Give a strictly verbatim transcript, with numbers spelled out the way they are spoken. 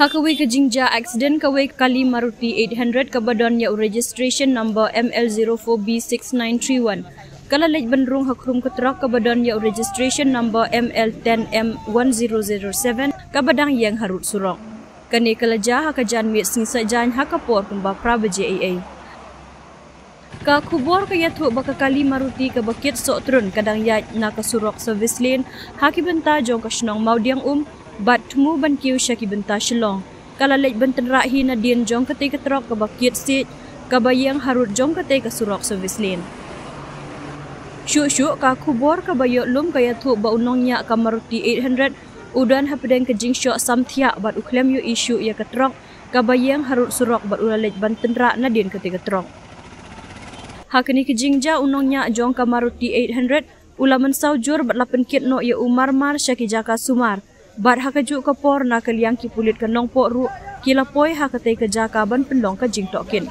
Ha kawei ka jingjia aksiden, kawei ka kali Maruti eight hundred kaba don ïa u registration number M L zero four B six nine three one ka la leit ban rung ha khrum ka trok kaba don ïa u registration number M L ten M one zero zero seven kaba dang ïeng harud surok. Kane ka la jia ha ka janmiet sngi Saitjaiñ ha ka por kumba phra baje eiei. Ka khubor ka ïathuh ba ka kali Maruti kaba kit sohtrun ka dang ïaid na ka surok service lane ha ki bynta jong ka shnong Mawdiangum bad thmu ban kiew sha ki bynta Shillong, ka la leit ban tynrah hi nadien jong katei ka trok kaba kit siej kaba ïeng harud jong katei ka surok service lane. Shuh shuh, ka khubor kaba ïoh lum ka ïathuh ba u nongñiah ka Maruti eight hundred u don hapdeng ka jingshoh samthiah bad u khlem ïohi shuh ïa ka trok kaba ïeng harud surok bad u la leit ban tynrah nadien katei ka trok. Ha kane ka jingjia, u nongñiah jong ka Maruti eight hundred u la mynsaw jur bad la pynkit noh ïa u marmar sha ki jaka sumar. Bad ha kajuh ka por, na ka liang ki pulit ka Nongpoh ruh ki la poi ha katei ka jaka ban pynlong ka jingtohkit.